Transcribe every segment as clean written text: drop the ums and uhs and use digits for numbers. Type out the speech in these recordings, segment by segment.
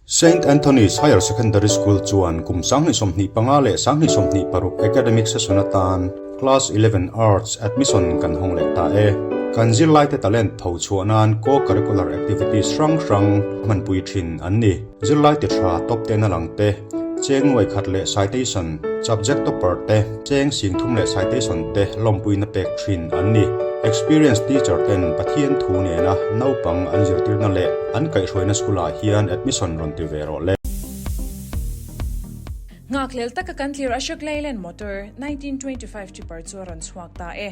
Saint Anthony's Higher Secondary School chuan kum 2025 leh 2026 academic session atan Class 11 Arts admission kan hawng leh ta e. Kan zirlaite talent tho chhuah nan co-curricular activities hrang hrang hmanpui thin an ni. Zirlai ti tha top ten a lang te, cheng nuai khat leh citation, subject topper te, cheng sing thum leh citation te lawmpuina pek thin an ni. Experienced teacher ten Pathian thu nena naupang an zirtirna leh an kaihhruaina school ah hian admission rawn ti ve rawh le. Nghakhlel taka kan thlir Ashok Leyland motor 1925 tipper chu a rawn chhuak ta e.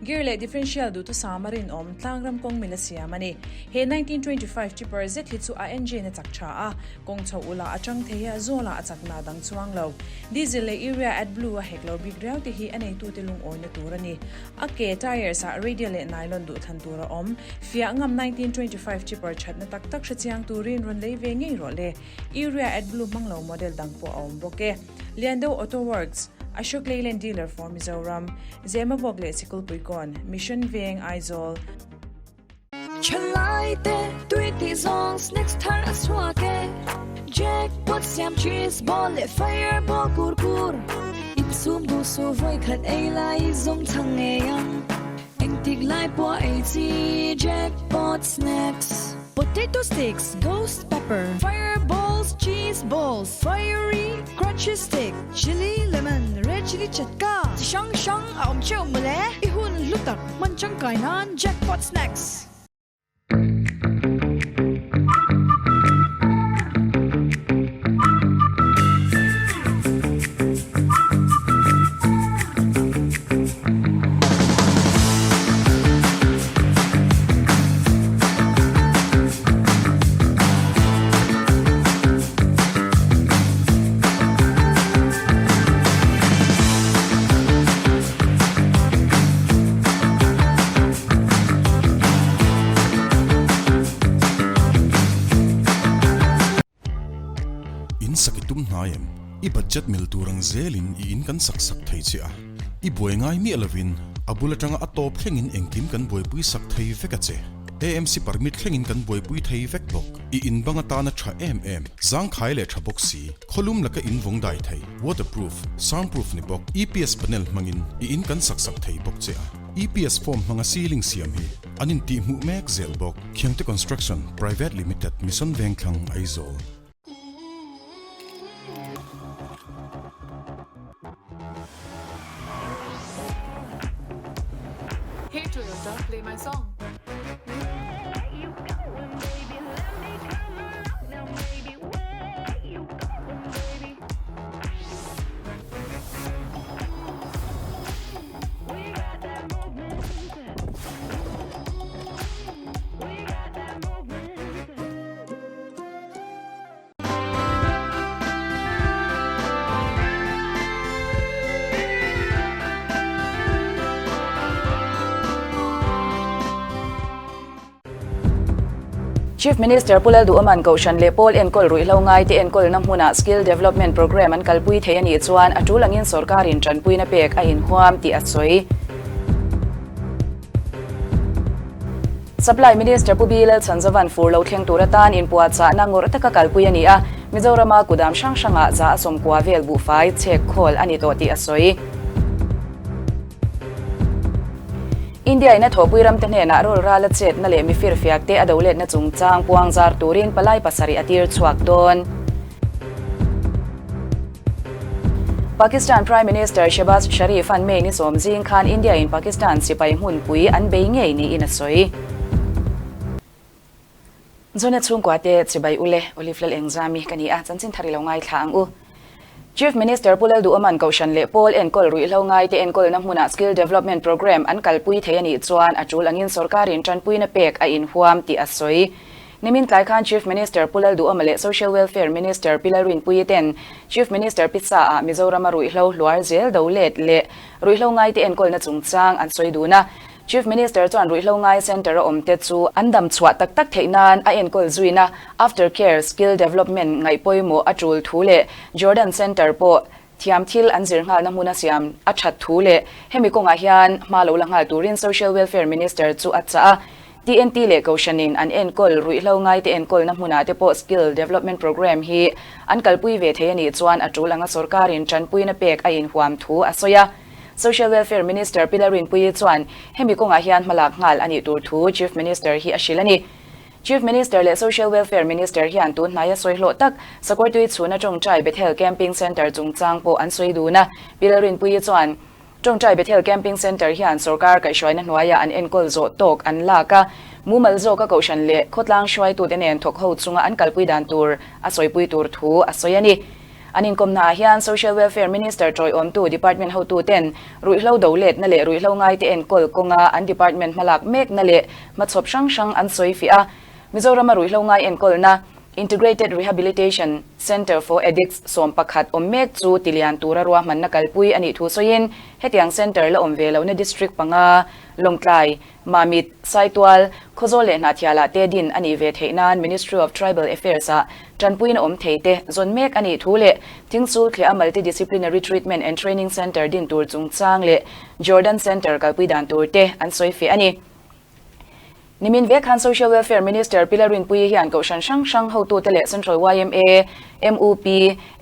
Gear leh differential duhthusam a rinawm tlangram kawng mila siam a ni. He 1925 tipper zet hi chu a engine a chak tha a, kawng chho ula a chang thei a, zawlah a chak na dang chuang lo. Diesel leh urea AdBlue a hek lo bik riau te hi a neitute lungawina tur a ni. A ke, tyres, ah radial leh nylon duhthlan tur a awm. Fiah ngam 1925 tipper thatna tak tak hrechiang turin rawn lei ve ngei rawh le. Urea AdBlue hmang lo model dang pawh a awm bawk e. Liando Auto Works, Ashok Leyland dealer for Mizoram, Zemabawk leh Sikulpuikawn, Mission Veng, Aizawl. Thalai te tui tih zawng snacks thar a chhuak e Jackpot siam cheese ball leh fireball kur kur Insum duh suh vawi khat ei lai zawng chhang ngei ang Engtik lai pawh ei chi Jackpot snacks. Potato sticks, ghost pepper, fireballs, cheese balls, fiery crunchy stick, chilli lemon, red chilli chatka, chi hrang hrang a awm theuh mawle. I hun hlu tak hman tangkai nan Jackpot Snacks. In sak i tum hnai em? I budget mil tur ang zelin i in kan sak sak thei che a. I buai ngai miah lovin a bul atanga a tawp thlengin engkim kan buaipui sak thei vek a che. AMC permit thlengin kan buaipui thei vek bawk. I in bang atana tha em em, zangkhai leh tha bawk si, khawlum laka in vawng dai thei, waterproof, soundproof ni bawk, EPS panel hmangin i in kan sak sak thei bawk che a. EPS form hmanga ceiling siam hi an intihhmuh mek zel bawk. Khiangte Construction Private Limited, Mission Vengthlang, Aizawl. Hey Toyota, play my song. Chief Minister Pu Lalduhawman Kohhran leh Pawl enkawl ruihhlo ngaite enkawlna hmunah Skill Development Programme an kalpui thei a nih chuan a tul angin sorkarin tanpuina pek a inhuam tih a sawi. Supply Minister Pu B Lalchhanzovan fur lo thleng tur atan inpuahchahna ngawrh taka kalpui a ni a, Mizorama kudam hrang hrangah 190 vel buhfai chhek khawl a ni tawh tih a sawi. India in a thawhpui ramte hnenah rawl ral a chetna leh mifir fiakte a doletna chungchang puang zar turin palai pasarih a tir chhuak dawn. Pakistan Prime Minister Shehbaz Sharif-a'n May ni sawm zing khan India-in Pakistan sipai hmunpui an bei ngei niin a sawi. Zona chhungkua te chibai ule, Olive Lal Engzami ka ni a, chanchin thar i lo ngaithla ang u. Chief Minister Pu Lalduhawman Kohhran leh Pawl enkawl ruihhlo ngaite enkawlna hmunah Skill Development Programme an kalpui thei a nih chuan a tul angin sorkarin tanpuina pek a inhuam tih a sawi. Nimin tlai khan Chief Minister Pu Lalduhawma leh Social Welfare Minister Pi Lalrinpuii ten Chief Minister Pi Sa-ah Mizorama ruihhlo hluar zel do let leh ruihhlo ngaite enkawlna chungchang an sawi dun a. Chief Minister chuan ruihhlo ngai centre a awmte chu an dam chhuah tak tak theih nan a enkawl zuina After Care Skill Development ngaih pawimawh a tul thu leh Jordan Centre pawh thiam thil an zir nghalna hmuna siam a that thu leh hemi kawngah hian hma lo la nghal turin Social Welfare Minister chu a chah a. TNT leh Kohhranin an enkawl ruihhlo ngaite enkawlna hmunah te pawh Skill Development Programme hi an kalpui ve thei a nih chuan a tul anga sorkarin tanpuina pek a inhuam thu a sawi a. Social Welfare Minister Pi Lalrinpuii chuan hemi kawngah hian hmalak nghal a nih tur thu Chief Minister hi a hrilh a ni. Chief Minister leh Social Welfare Minister hian tun hnaia sawi hlawh tak Sakawrtui chhuna Tawngtai Bethel Camping Centre chungchang pawh an sawi dun a. Pi Lalrinpuii chuan Tawngtai Bethel Camping Centre hian sorkar kaihhruaina hnuaiah an enkawl zawh tawk an lak a, mumal zawka kohhran leh khawtlang hruaitute nen thawk ho chunga an kalpui dan tur a sawipui tur thu a sawi a ni. An inkawmnaah hian Social Welfare Minister tawiawmtu department hotuten ruihhlo do letna leh ruihhlo ngaite enkawl kawnga an department hmalak mekna leh hmachhawp hrang hrang an sawi fiah a. Mizorama ruihhlo ngai enkawlna Integrated Rehabilitation Centre for Addicts 11 awm mek chu tilian tura ruahmanna kalpui a nih thu sawiin hetiang centre la awm ve lohna district panga Lawngtlai, Mamit, Saitual, Khawzawl leh Hnahthialah te din a nih ve theih nan Ministry of Tribal Affairs-ah tanpuina awm thei te zawn mek a nih thu leh Thingsul thliah a Multi-Disciplinary Treatment and Training Centre din tur chungchang leh Jordan Centre kalpui dan tur te an sawi feh a ni. Nimin vek khan Social Welfare Minister Pi Lalrinpuii hian kohhran hrang hrang hotute leh Central yma, mup,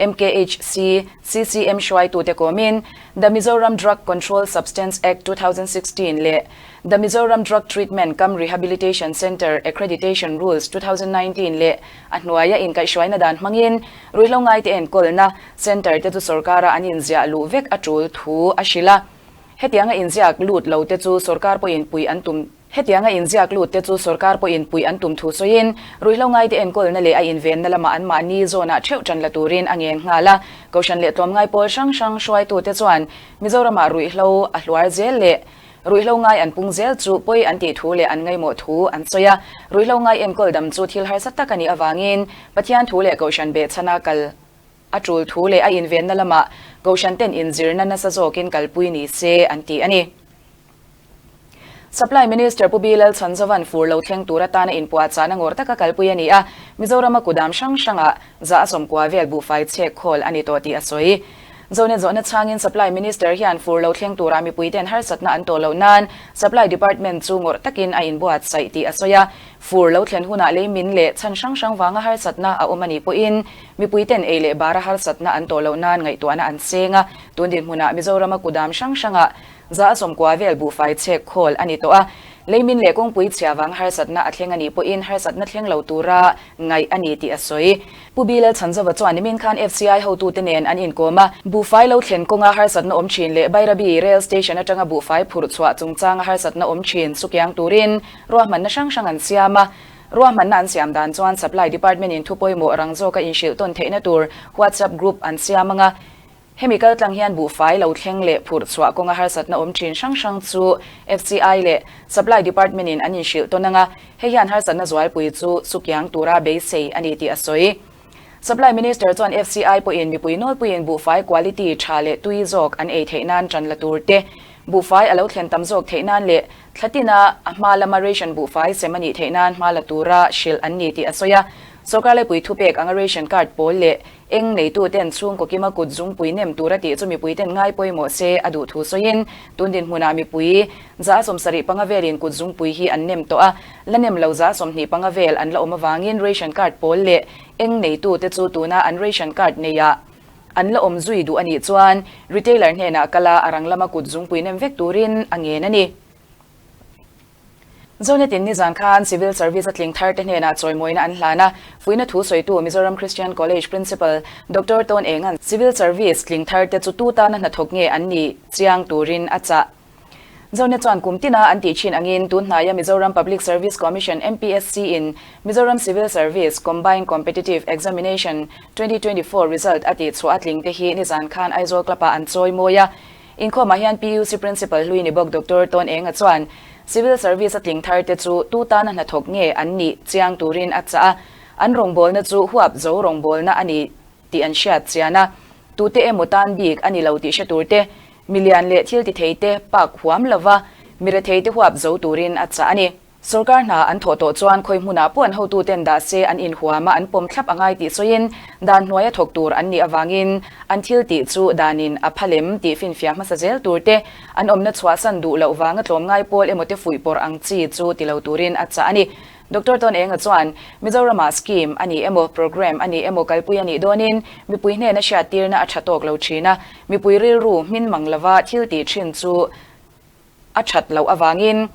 MKHC, CCM hruaitute kawmin The Mizoram Drug Control Substance Act 2016 leh The Mizoram Drug Treatment cum Rehabilitation Centre Accreditation Rules 2019 leh a hnuaia inkaihhruaina dan hmangin ruihhlo ngaite enkawlna centre te chu sorkara an inziah luh vek a tul thu a hrilh a. Hetianga inziak lut lo te chu sorkar pawhin puih an tum Hetianga inziak lut te chu sorkar pawhin puih an tum thu sawiin, ruihhlo ngaite enkawlna leh a invenna lamah anmahni zawnah theuh tan la turin a ngen nghal a. Kohhran leh tlawmngai pawl hrang hrang hruaitute chuan Mizoramah ruihhlo a hluar zel leh ruihhlo ngai an pung zel chu pawi an tih thu leh an ngaimawh thu an sawi a. Ruihhlo ngai enkawl dam chu thil harsa tak a nih avangin Pathian thu leh Kohhran behchhana kal A tul thu leh a invenna lamah Kohhran ten inzirna nasa zawkin kalpui ni se an ti a ni. Supply Minister Pu Bilal Chhanzovan fur lo thleng tur atana inpuahchahna ngawr taka kalpui a ni a, Mizorama kudam hrang hrangah za a 90 vel buhfai chhek khawl a ni tawh tih a sawi. Zonet zawhna chhangin Supply Minister hian fur lo thleng turah mipuiten harsatna an tawh loh nan Supply Department chu ngawrh takin a inbuatsaih tih a sawi a. Fur lo thlen hunah lei min leh chhan hrang hrang vanga harsatna a awm a nih pawhin mipuiten ei leh bara harsatna an tawh loh nan ngaihtuahna an seng a. Tun dinhmunah Mizorama kudam hrang hrangah za a 90 vel buhfai chhek khawl a ni tawh a. Lei min leh kawngpui chhia vang harsatna a thleng a nih pawhin harsatna thleng lo tura ngaih a ni tih a sawi. Pu Bilal Chhanzova chuan nimin khan FCI hotute nen an inkawm a, buhfai lo thlen kawnga harsatna awm thin leh Bairabi Rail Station atanga buhfai phurh chhuah chungchanga harsatna awm thin sukiang turin ruahmanna hrang hrang an siam a. Ruahmanna an siam dan chuan Supply Department in thu pawimawh rang zawka inhrilh tawn theihna tur WhatsApp group an siam anga, Hemi kaltlang hian buhfai lo thleng leh phurh chhuah kawnga harsatna awm thin hrang hrang chu FCI leh Supply Department in an inhrilh tawn anga, hei hian harsatna zualpui chu sukiang tura beisei a ni tih a sawi. Supply Minister chuan FCI pawhin mipui nawlpuiin buhfai quality tha leh tui zawk an ei theih nan tan la tur te, buhfai a lo thlen tam zawk theih nan leh thla tina a hma lama ration buhfai sem a nih theih nan hma la tura hrilh an ni tih a sawi a. Sorkar laipui thupek anga ration card pawl leh Eng neituten chhungkaw kima kut zungpui nem tur a tih chu mipuiten ngai pawimawh se a duh thu sawiin, tun dinhmunah mipui 75 velin kut zungpui hi an nem tawh a, la nem lo 25 vel an la awm avangin ration card pawl leh eng neitute chu tuna an ration card neiah an la awm zui duh a nih chuan retailer hnenah kala a rang lama kut zungpui nem vek turin a ngen a ni. Zonetin nizan khan Civil Service a tling tharte hnenah chawimawina an hlan a, fuihna thu sawitu Mizoram Christian College Principal Doctor Tawn Enga'n Civil Service tling tharte chu tu tana hnathawk nge an nih chiang turin a chah. Zonet chuan kum tina an tih thin angin tun hnaia Mizoram Public Service Commission, MPSC, in Mizoram Civil Service Combined Competitive Examination 2024 result a tihchhuah a tling te hi nizan khan Aizawl Club-ah an chawimawi a, Inkhawmah hian PUC Principal hlui ni bawk Doctor Tawn Enga chuan Civil Service a tling thar te chu tu tana hnathawk nge an nih chiang turin a chah a, an rawngbawlna chu huap zo rawngbawlna a ni tih an hriat chian a, tute emaw tan bik a ni lo tih hre tur te, milian leh thil ti thei te pak huam lova mirethei te huap zo turin a chah a ni. Sorkar hna an thawh tawh chuan khawi hmunah pawh an hotuten dah se an inhuam a, an pawm thlap a ngai tih sawiin dan hnuaia thawk tur an nih avangin an thil tih chu danin a pha lem tih finfiah hmasa zel tur te, an awmna chhuahsan duh loh vanga tlawmngai pawl emaw te fuih pawrh ang chi chu ti lo turin a chah a ni. Doctor Tawn Enga chuan Mizorama scheme a ni emaw, programme a ni emaw kalpui a nih dawnin mipui hnena hriattirna a tha tawk lo thin a, mipui rilru hmin mang lova thil tih thin chu a that loh avangin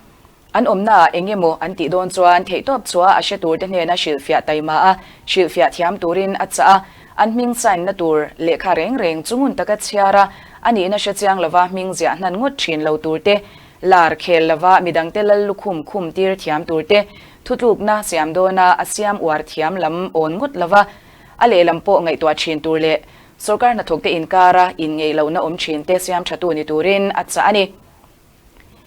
an awmnaah eng emaw an tih dawn chuan theihtawp chhuah a hre turte hnena hrilhfiah taima a, hrilhfiah thiam turin a chah a, an hming sign na tur lehkha reng reng chu ngun taka chhiar a, a nihna hre chiang lova hming ziah hnan ngawt thin lo turte, lar khel lova midangte lal lukhum khum tir thiam turte, thutlukna siam dawna a siam uar thiam lam awn ngawt lova a lehlam pawh ngaihtuah thin tur leh Sorkar hnathawkte inkara inngeih lohna awm thinte siam thatu ni turin a chah a ni.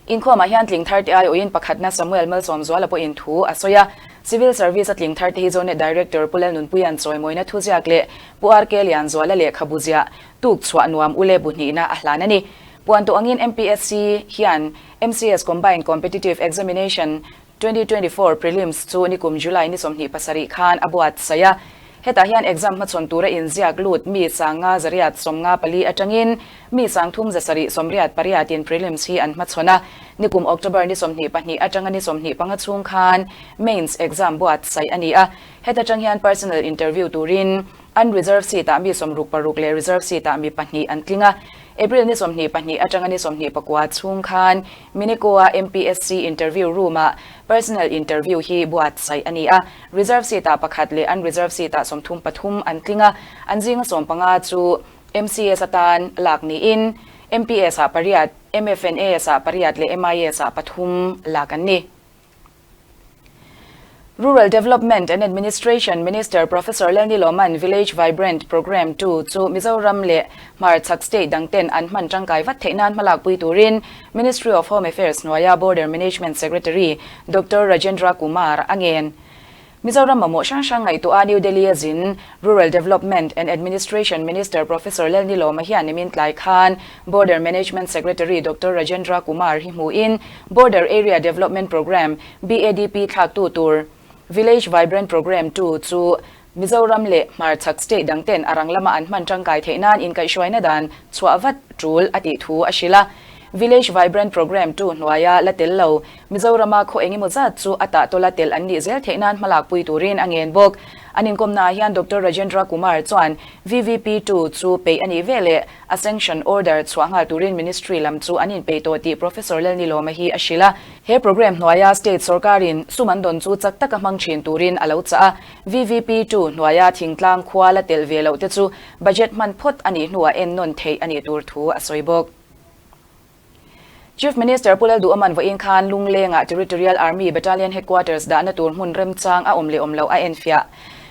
Inkhawmah hian tling tharte aiawhin pakhatna Samuel Malsawmzuala pawhin thu a sawi a. Civil Service a tling tharte hi Zonet Director Pu Lalnunpuia'n chawimawina thuziak leh Pu RK Lianzuala lehkhabu ziah tuk chhuah nuam ule bu hnihna a hlan a ni. Puan tawh angin MPSC hian MCS Combined Competitive Examination 2024 Prelims chu nikum July ni 27 khan a buatsaih a. Hetah hian exam hmachhawn tura inziak lut mi sanga zariat 54 atangin mi sangthum zasarih sawmriat pariatin prelims hi an hmachhawn a. Nikum October ni 22 atanga ni 25 chhung khan Mains exam buatsaih a ni a. Heta tang hian personal interview turin unreserved seat ah mi 66 leh reserved seat ah mi pahnih an tling a. April ni 22 atanga ni 24 chhung khan Minico-a MPSC interview room-ah personal interview hi buatsaih a ni a. Reserve seat-ah pakhat leh unreserved seat-ah 33 an tling a, an zinga 15 chu MCS atan lak niin MPS-ah pariat, MFNAS-ah pariat leh MIS-ah pathum lak an ni. Rural Development and Administration Minister Professor Lalni Lawman Village Vibrant Programme 2 chu Mizoram leh Hmarchhak State dangten an hman tangkai vat theih nan hmalak pui turin Ministry of Home Affairs hnuaia Border Management Secretary Doctor Rajendra Kumar a ngen. Mizoram mamawh hrang hrang ngaihtuah New Delhi a zin Rural Development and Administration Minister Professor Lalni Lawma hian nimin tlai khan Border Management Secretary Doctor Rajendra Kumar hi hmuhin Border Area Development Programme, BADP, thlaktu tur Village Vibrant Programme 2 chu Mizoram leh Hmarchhak state dangten a rang lama an hman tangkai theih nan inkaihhruaina dan chhuah vat tul a tih thu a hrilh a. Village Vibrant Programme 2 hnuaia la tel lo Mizorama khaw engemaw zat chu a tahtawla tel an nih zel theih nan hmalak pui turin a ngen bawk. An inkawmnaah hian Doctor Rajendra Kumar chuan VVP 2 chu peih a nih veleh a sanction order chhuah nghal turin Ministry lam chu an inpeih tawh tih Professor Lalnilawma hi a hrilh a. He programme hnuaia state sorkarin sum an dawn chu chak taka hmang thin turin a lo chah a. VVP 2 hnuaia thingtlang khua la tel ve loh te chu budget hman phawt a nih hnuah ennawn theih a nih tur thu a sawi bawk. Chief Minister Pu Lalduhawman vawiin khan Lunglengah Territorial Army Battalion Headquarters dahna tur hmun remchang a awm leh awm loh a enfiah.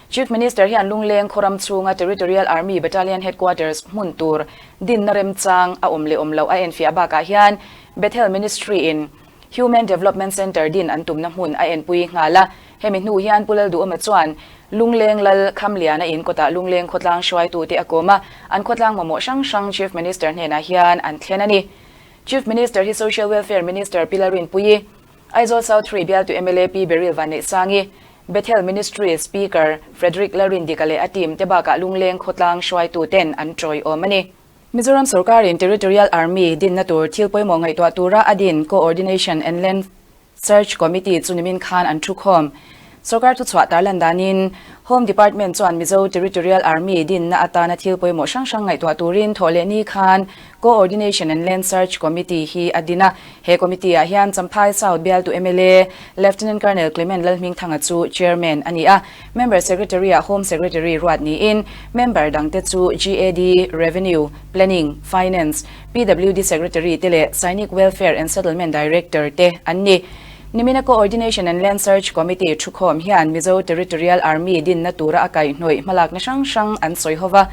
Chief Minister hian Lungleng khawram chhunga Territorial Army Battalion Headquarters hmun tur dinna remchang a awm leh awm loh a enfiah bakah hian Bethel Ministry in Human Development Centre din an tumna hmun a enpui nghal a. Hemi hnu hian Pu Lalduhawma chuan Lungleng Lal Khamliana in kawtah Lungleng khawtlang hruaitute a kawm a, an khawtlang mamawh hrang hrang Chief Minister hnenah hian an thlen a ni. Chief Minister hi Social Welfare Minister Pi Lalrinpuii, Aizawl South 3 bialtu mla Pi Beryl Vanneihsangi, Bethel Ministry Speaker Frederick Lalrindika leh a team te bakah Lungleng khawtlang hruaituten an tawiawm a ni. Mizoram sorkarin Territorial Army dinna tur thil pawimawh ngaihtuah tura a din Coordination and Land Search Committee chu nimin khan an thu khawm. Sorkar thuchhuah tarlan danin Home Department chuan Mizo Territorial Army dinna atana thil pawimawh hrang hrang ngaihtuah turin thawh leh ni khan Coordination and Land Search Committee hi a din a. He committee ah hian Champhai South bialtu mla Lieutenant Colonel Clement Lalhmingthanga chu Chairman a ni a. Member Secretary ah Home Secretary ruat niin member dangte chu GAD, Revenue, Planning, Finance, PWD Secretary te leh Sainik Welfare and Settlement Director te an ni. Nimina Coordination and Land Search Committee thukhawm hian Mizo Territorial Army dinna tura a kaihhnawih hmalakna hrang hrang an sawi ho va.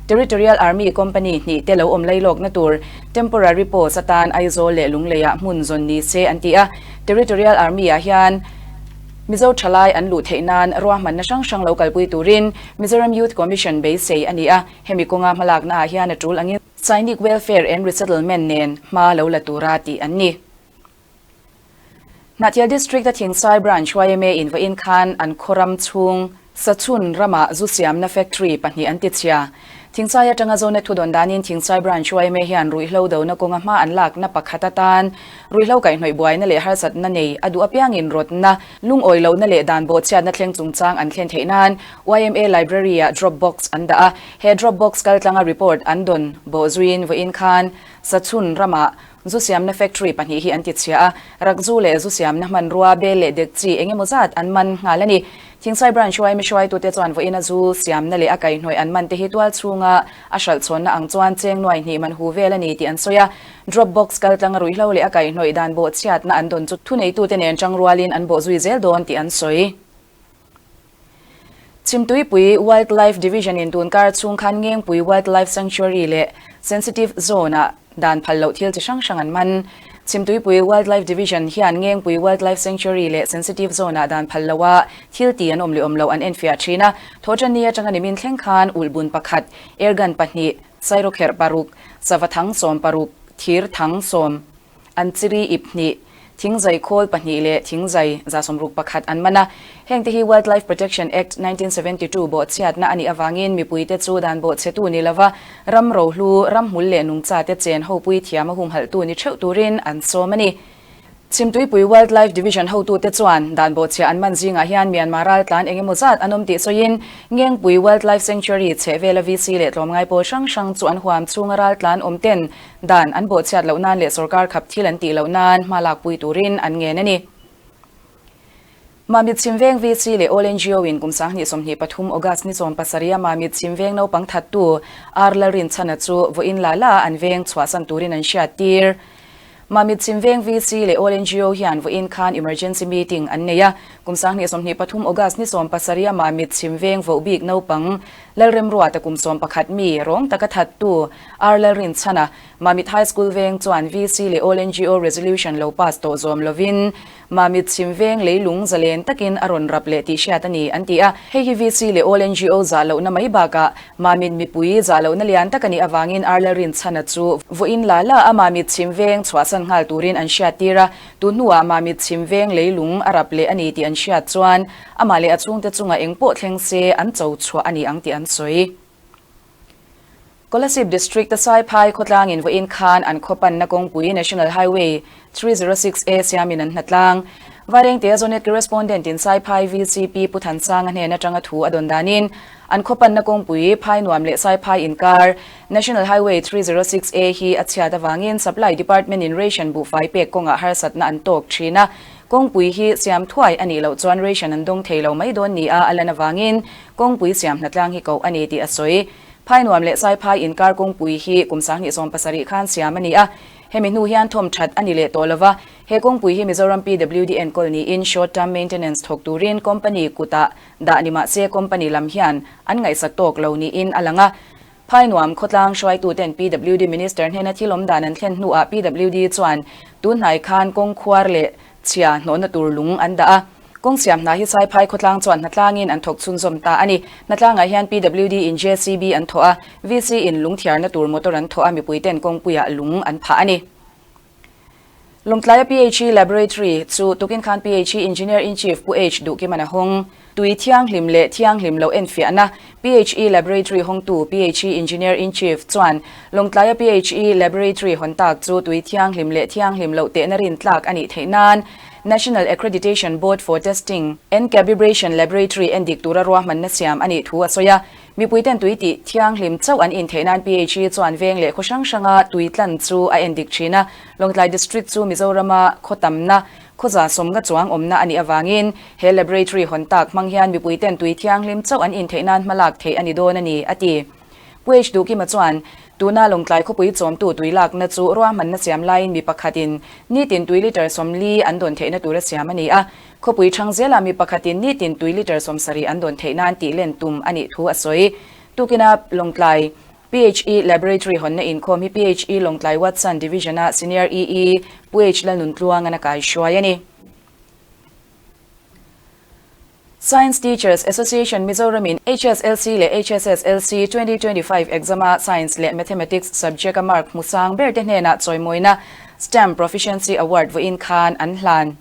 Territorial Army Company hnih te lo awm lailawkna tur temporary post atan Aizawl leh Lungleiah hmun zawn ni se an ti a. Territorial Army ah hian Mizo thalai an luh theih nan ruahmanna hrang hrang lo kalpui turin Mizoram Youth Commission beisei a ni a. Hemi kawnga hmalakna ah hian a tul angin Sainik Welfare and Resettlement nen hma lo la tura tih an ni. Hnahthial District-a Thingsai Branch yma in vawiin khan an khawram chhung Sachhun ramah zu siamna factory pahnih an tichhia. Thingsai atanga Zonet thudawn danin Thingsai Branch yma hian ruihhlo dona kawnga hma an lakna pakhat atan ruihhlo kaihhnawih buaina leh harsatna nei a duh apiangin rawtna, lungawi lohna leh dan bawhchhiatna thleng chungchang an thlen theih nan yma Library-ah drop box an dah a. He drop box kaltlanga report an dawn bawhzuiin vawiin khan Sachhun ramah Zu siamna factory pahnih hi an ti chhia a, rakzu leh zu siamna hmanrua, bel leh dek chi eng emaw zat an man nghal a ni. Thingsai Branch yma hruaitute chuan vawiina zu siamna leh a kaihhnawih an man te hi tual chhunga a hralh chhawnna ang chuan cheng nuai hnih man hu vel a ni tih an sawi a. Drop box kaltlanga ruihhlo leh a kaihhnawih dan bawhchhiatna an dawn chu thuneitute nen tangrualin an bawhzui zel dawn tih an sawi. Chhimtuipui Wildlife Division-in tunkar chhung khan Ngengpui Wildlife Sanctuary leh Sensitive Zone-ah dan phal loh thil chi hrang hrang an man. Chhimtuipui Wildlife Division hian Ngengpui Wildlife Sanctuary leh Sensitive Zone-ah dan phal loha thil ti an awm leh awm loh an enfiah thin a. Thawhtanni atanga nimin thleng khan ulhbun pakhat, airgun pahnih, sairawkherh paruk, sava thang 16, thir thang sawm, An chiri ip hnih, thingzai khawl pahnih leh thingzai 161 an man a. Hengte hi Wildlife Protection Act 1972 bawhchhiatna a nih avangin mipuite chu dan bawhchhetu ni lova ram rohlu, ramhmul leh nungchate chen hopui thiam a humhalhtu ni theuh turin an sawm a ni. Chhimtuipui Wildlife Division hotute chuan dan bawhchhia an man zingah hian Myanmar raltlan eng emaw zat an awm tih sawiin Ngengpui Wildlife Sanctuary chhehvela VC leh tlawmngai pawl hrang hrang chu an huam chhunga raltlan awm ten Dan an bawhchhiat loh nan leh sorkar khap thil an tih loh nan hma lakpui turin an ngen a ni. Mamit Chhimveng VC leh All NGO in kum 2023 August ni 17 a Mamit Chhimveng naupang thattu R Lalrinchhana chu vawiin la la an veng chhuahsan turin an hriattir. Mamit Chhimveng VC leh All NGO hian vawiin khan emergency meeting an nei a, kum 2023 August ni 17 a Mamit Chhimveng vohbik naupang Lalremruata kum 11 mi rawng taka thattu R Lalrinchhana, Mamit High School veng chuan VC leh All NGO Resolution lo pass tawh zawm lovin Mamit chhim veng leilung zalen takin a rawn rap leh tih hriat a ni, an ti a. Hei hi VC leh All NGO zah lohna mai bakah Mamit mipui zah lohna lian tak a nih avangin R Lalrinchhana chu vawiin la la a Mamit chhim veng chhuahsan nghal turin an hriattir a. Tun hnuah Mamit chhim veng leilung a rap leh a ni tih an hriat chuan Amah leh a chhungte chungah eng pawh thleng se an cho chhuah a ni ang tih an sawi. Kolasib District-a Saiphai khawtlangin vawiin khan an khaw panna kawngpui National Highway 306A siamin an hnatlang. Vairengtea Zonet Correspondent-in Saiphai VCP Pu Thansanga hnen atanga thu a dawn danin an khaw panna kawngpui Phainuam leh Saiphai inkar National Highway 306A hi a chhiat avangin Supply Department-in ration buhfai pek kawngah harsatna an tawk thin a, Kawngpui hi siam thuai a nih loh chuan ration an dawng thei lo mai dawn nia a lan avangin kawngpui siam hnatlang hi koh a ni tih a sawi. Phainuam leh Saiphai inkar kawngpui hi kum 2017 khan siam a ni a, hemi hnu hian thawm that a ni leh tawh lova, he kawngpui hi Mizoram PWD enkawl niin short term maintenance thawk turin company kutah dah ni mahse company lam hian an ngaihsak tawk lo niin a lang a. Phainuam khawtlang hruaituten PWD Minister hnena thil awm dan an thlen hnuah PWD chuan tunhnai khan kawng khuar leh chhia hnawhna tur lung an dah a. Kawng siam hna hi Saiphai khawtlang chuan hnatlangin an thawk chhunzawm ta a ni. Hnatlangah hian PWD in JCB an thawh a, VC in lung thiarna tur motor an thawh a, mipuiten kawngpuiah lung an phah a ni. Lawngtlaia PHE Laboratory chu tukin khan PHE Engineer-in-Chief Pu H Duhkiman a hawng. Tui thianghlim leh thianghlim loh enfiahna PHE Laboratory hawngtu PHE Engineer-in-Chief chuan Lawngtlaia PHE Laboratory hawn tak chu tui thianghlim leh thianghlim loh tehna rintlak a nih theih nan National Accreditation Board for Testing and Cabibration Laboratory endik tura ruahmanna siam a nih thu a sawi a. Mipuiten tui tih thianghlim chauh an intheih nan PHE chuan veng leh khaw hrang hranga tui tlan chu a endik thin a. Lawngtlai District chu Mizorama khaw tamna, khaw za sawmnga chuang awmna a nih avangin he laboratory hawn tak hmang hian mipuiten tui thianghlim chauh an intheih nan hmalak theih a ni dawn a ni, a ti. Pu H Duhkima chuan, Tuna Lawngtlai khawpui chawmtu tui lakna chu ruahmanna siam laiin mi pakhatin nitin tui litre 40 an dawn theihna tura siam a ni a. Khawpui ṭhang zelah mi pakhatin nitin tui litre 70 an dawn theih nan tih len tum a nih thu a sawi. Tukina Lawngtlai PHE Laboratory hawnna inkhawm hi PHE Lawngtlai Watson Division-a Senior EE Pu H Lalnuntluangan a kaihruai a ni. Science Teachers Association Mizoramin HSLC leh HSSLC 2025 exam-a Science leh Mathematics subject-a mark hmu sang berte hnenah chawimawina STEM Proficiency Award vawiin khan an hlan.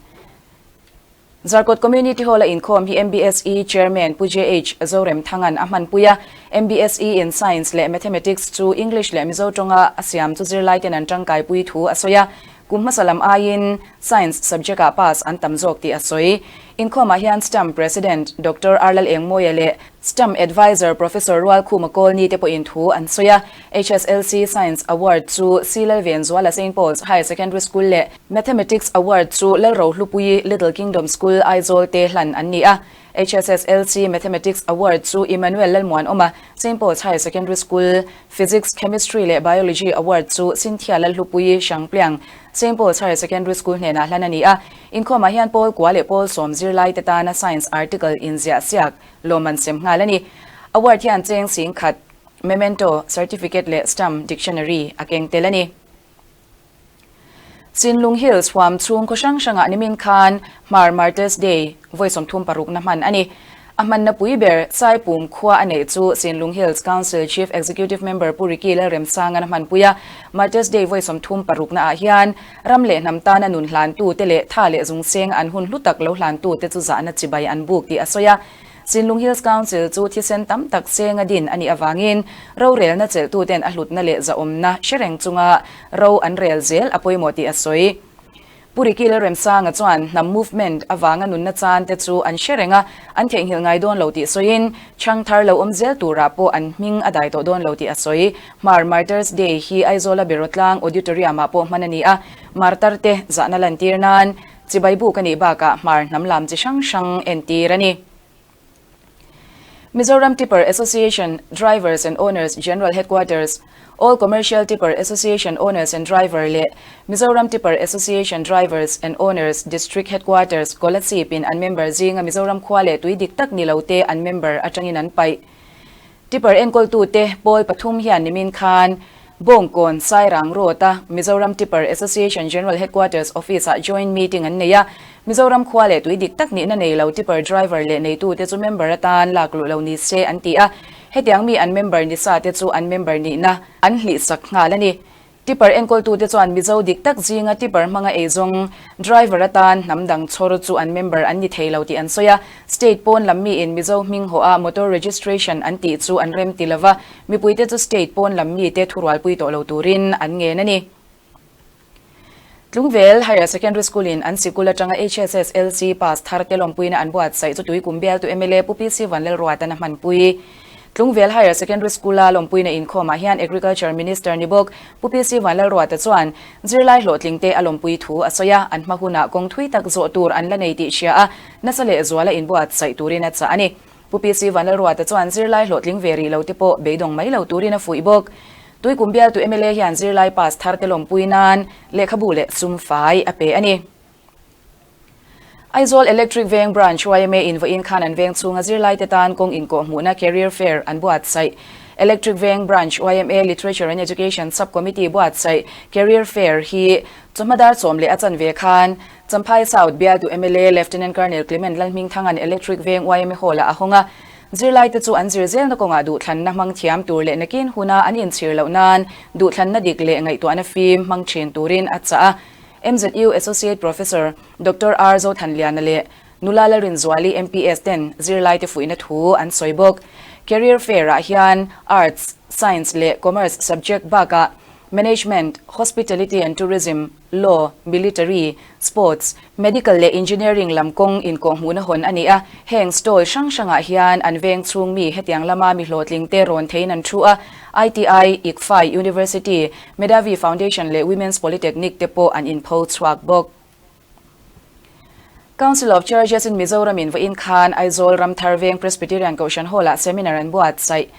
Zarkawt Community Hall-a inkhawm hi MBSE Chairman Pu JH Zoremthanga'n a hmanpui a. MBSE in Science leh Mathematics chu English leh Mizo tawnga a siam chu zirlaiten an tangkaipui thu a sawi a. Kum hmasa lam aiin Science subject-ah pass an tam zawk tih a sawi. Inkhawmah hian STAM President Doctor Arlal Engmawia leh STAM Advisor Professor Rualkhuma Kawlni te pawhin thu an sawi a. HSLC Science Award chu C Lalvenzuala Saint Paul's Higher Secondary School leh Mathematics Award chu Lalrohlupuii Little Kingdom School Aizawl te hlan an ni a. HSSLC Mathematics Award chu Emmanuel Lalmuanawma Saint Paul's Higher Secondary School, Physics, Chemistry leh Biology Award chu Cynthia Lalhlupuii Hrangpliang Saint Paul's Higher Secondary School hnenah hlan a ni a. Inkhawmah hian Pawl kua leh Pawl sawm zirlaite tana Science article inziah siak lawm an sem nghal a ni. Award hian cheng singkhat, memento, certificate leh stamp dictionary a keng tel a ni. Sinlung Hills huam chhung khaw hrang hrangah nimin khan Hmar Martyrs Day vawi 36 na hman a ni. A hmanna pui ber Saipum khua a neih chu Sinlung Hills Council Chief Executive Member Pu Ricky Lalremsanga na hmanpui a. Martyrs Day vawi 36 na ah hian ram leh hnam tana nun hlantu te leh tha leh zungseng an hun hlu tak lo hlantu te chu zahna chibai an buk tih a sawi a. Sinlung Hills Council chu thisen tam tak senga din a nih avangin rorelna chelhtuten a hlutna leh zahawmna hre reng chunga ro an rel zel a pawimawh tih a sawi. Pu Ricky Lalremsanga chuan hnam movement avanga nunna chan te chu an hre reng a, an theihnghilh ngai dawn lo tih sawiin chhang thar lo awm zel turah pawh an hming a dai tawh dawn lo tih a sawi. Hmar Martyrs Day hi Aizawla Berawtlang Auditorium-ah pawh hman a ni a, martar te zahna lantir nan Chibai buk a nih bakah hmar hnam lam chi hrang hrang entir a ni. Mizoram Tipper Association Drivers and Owners General Headquarters, All Commercial Tipper Association Owners and Driver leh Mizoram Tipper Association Drivers and Owners District Headquarters Kolasib in an member zinga Mizoram khua leh tui dik tak ni lo te an member atangin an paih. Tipper enkawltute pawl pathum hian nimin khan Bawngkawn Sairang Road-a Mizoram Tipper Association General Headquarters Office-ah joint meeting an nei a. Mizoram khua leh tui dik tak nihna nei lo tipper driver leh neitute chu member atan lak luh lo ni se an ti a. Hetiang mi an member ni sa te chu an member nihna an hlihsak nghal a ni. Tipper enkawltute chuan Mizo dik tak zinga tipper hmanga eizawng driver atan hnam dang chhawr chu an member an ni thei lo tih an sawi a. State pawn lam miin Mizo hming hawha motor registration an tih chu an rem ti lova, mipuite chu state pawn lam mite thurualpui tawh lo turin an ngen a ni. Tlungvel Higher Secondary School-in an sikul atanga HSSLC pass thar te lawmpuina an buatsaih chu Tuikum bialtu mla Pu PC Vanlalruatan a hmanpui. Tlungvel Higher Secondary School-a lawmpuina inkhawmah hian Agriculture Minister ni bawk Pu PC Vanlalruata chuan zirlai hlawhtlingte a lawmpui thu a sawi a, an hma hunah kawng thui tak zawh tur an la nei tih hria a, nasa leh zuala inbuatsaih turin a chah a ni. Pu PC Vanlalruata chuan zirlai hlawhtling ve rih lo te pawh beidawng mai lo turin a fuih bawk. Tuikum bialtu mla hian zirlai pass thar te lawmpui nan lehkhabu leh sum fai a pe a ni. Aizawl Electric Veng Branch yma in vawiin khan an veng chhunga zirlaite tan kawng inkawhhmuhna Career Fair an buatsaih. Electric Veng Branch yma Literature and Education Sub-Committee buatsaih Career Fair hi chawhma dar chawm leh a chanve khan Champhai South bialtu mla Lieutenant Colonel Clement Lalhmingthanga'n Electric Veng yma Hall-ah a hawng a. Zirlaite chu an zir zelna kawngah duhthlanna hmang thiam tur leh nakin huna an inchhir loh nan duhthlanna dik leh ngaihtuahna fim hmang thin turin a chah a. MZU Associate Professor Doctor R Zothanliana leh Nula Lalrinzuali MPS ten zirlaite fuihna thu an sawi bawk. Career Fair-ah hian Arts, Science leh Commerce subject bakah Management, Hospitality and Tourism, Law, Military, Sports, Medical leh Engineering lam kawng inkawhhmuhna hawn a ni a. Heng stall hrang hrangah hian an veng chhung mi hetiang lama mi hlawhtling te rawn theiin an thu a. ITI, ICFAI University, Medhavi Foundation leh Women's Polytechnic te pawh an inpho chhuak bawk. Council of Churches in Mizoram in vawiin khan Aizawl Ramthar Veng Presbyterian Kohhran Hall-ah seminar an buatsaih.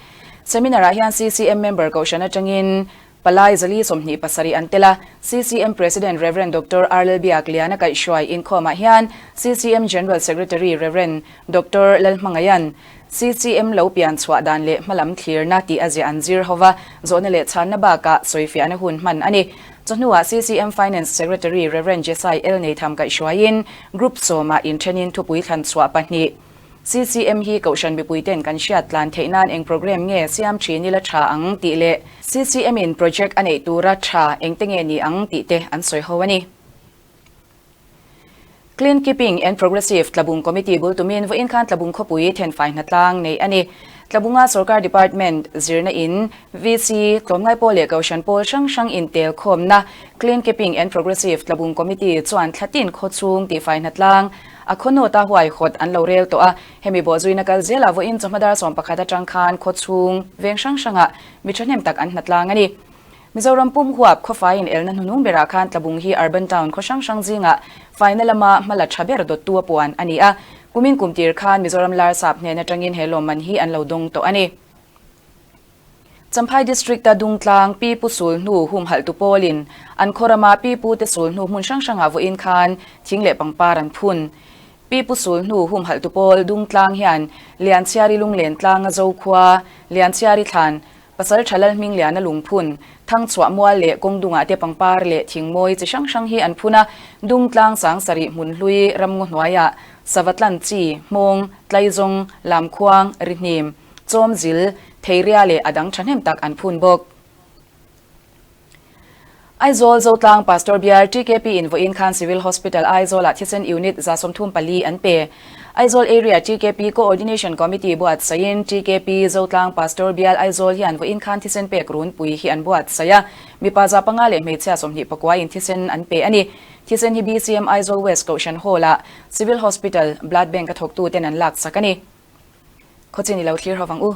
Seminar-ah hian CCM member Kohhran atangin Palai Zali 27 an tel a, CCM President Rev. Doctor R Lalbiakliana kaihhruai inkhawmah hian CCM General Secretary Rev. Doctor Lalhmangaian CCM lo pian chhuah dan leh hmalam thlirna tih a ziah an zir ho va, zawhna leh chhanna bakah sawifiahna hun hman a ni. Chawhnuah CCM Finance Secretary Rev. Jesai L Neitham kaihhruaiin Group sawmah inthenin thupui thlan chhuah pahnih CCM hi Kohhran mipuiten kan hriat tlan theih nan eng program nge siam thin ila tha ang tih leh CCM in project a neih tura tha engte nge ni ang tih te an sawi ho a ni. Clean Keeping and Progressive Tlabung Committee bul tumin vawiin khan Tlabung khawpui thenfai hnatlang neih a ni. Tlabunga Sorkar Department zirna in VC, tlawmngai pawl leh Kohhran pawl hrang hrang intel khawmna Clean Keeping and Progressive Tlabung Committee chuan thlatin khawchhung tihfai hnatlang a khawnawta huaihawt an lo rel tawh a. Hemi bawhzuina kal zelah vawiin chawhma dar 11 atang khan khawchhung veng hrang hrangah mi thahnem tak an hnatlang a ni. Mizoram pum huap khawfaiin elna hnuhnung berah khan Tlabung hi Urban Town khaw hrang hrang zingah faina lama hmala tha ber dawttu a puan a ni a. Kumin kum tir khan Mizoram Larsap hnen atangin he lawmman hi an lo dawng tawh a ni. Champhai District-a Dungtlang Pi Pu Sulhnu humhalhtu pawlin an khaw rama Pi Pu te sulhnu hmun hrang hrangah vawiin khan thing leh pangpar an phun. Pi Pu Sulhnu humhalhtu pawl Dungtlang hian Lianchhiari Lunglen tlanga Zokhua, Lianchhiari thlan, Pasal tha Lalhmingliana lungphun, Thangchhuah mual leh kawngdungah te pangpar leh thingmawi chi hrang hrang hi an phun a, Dungtlang Sangsarih hmunhlui ramngaw hnuaiah Savatlan chi, Hmawng, Tlaizawng, Lamkhuang, Rihnim, Chawmzil, Theiria leh a dang thahnem tak an phun bawk. Aizawl Zotlang Pastor Bial TKP in vawiin khan Civil Hospital Aizawlah thisen unit 34 an pe. Aizawl Area TKP Coordination Committee buatsaihin TKP Zotlang Pastor Bial Aizawl hian vawiin khan thisen pek runpui hi an buatsaih a, mipa 500 leh hmeichhia 29 in thisen an pe a ni. Thisen hi BCM Aizawl West Kohhran Hall-ah Civil Hospital Blood Bank a thawktuten an laksak a ni. Khawchin i lo thlir ho vang u.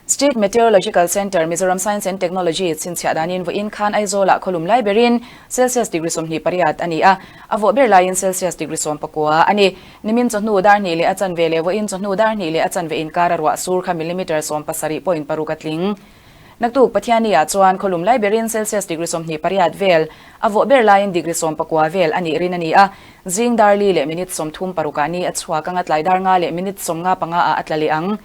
State Meteorological Centre, Mizoram Science and Technology chhinchhiah danin vawiin khan Aizawlah khawlum lai berin Celsius degree 28 a ni a, a vawh ber laiin Celsius degree 19 a ni. Nimin chawhnu dar hnih leh a chanve leh vawiin chawhnu dar hnih leh a chanve inkar a ruah sur kha millimetre 70.6 a tling. Naktuk Pathiani-ah chuan khawlum lai berin Celsius degree 28 vel, a vawh ber laiin degree 19 vel a nih rin a ni a. Zing dar li leh minute 36 ah ni a chhuak anga tlai dar nga leh minute 55 ah a tla leh ang.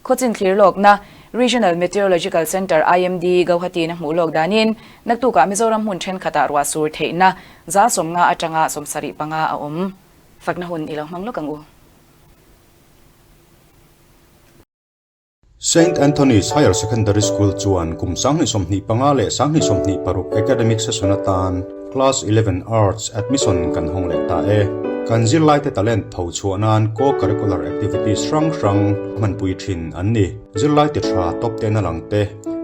Khawchin thlir lawkna Regional Meteorological Centre, IMD, Gauhati-in a hmuh lawk danin naktukah Mizoram hmun thenkhatah ruah sur theihna 50% atanga 75 a awm. Fakna hun i lo hmang lawk ang u. Saint Anthony's Higher Secondary School chuan kum 2025 leh 2026 academic session atan Class 11 Arts admission kan hawng leh ta e. Kan zirlaite talent tho chhuah nan co-curricular activities hrang hrang hmanpui thin an ni. Zirlaite tha top ten a lang te,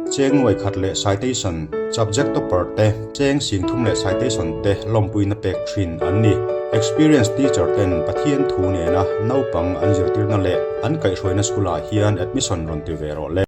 cheng nuai khat leh citation, subject topper te, cheng sing thum leh citation te lawmpuina pek thin an ni. Experienced teacher ten Pathian thu nena naupang an zirtirna leh an kaihhruaina school ah hian admission rawn ti ve rawh le.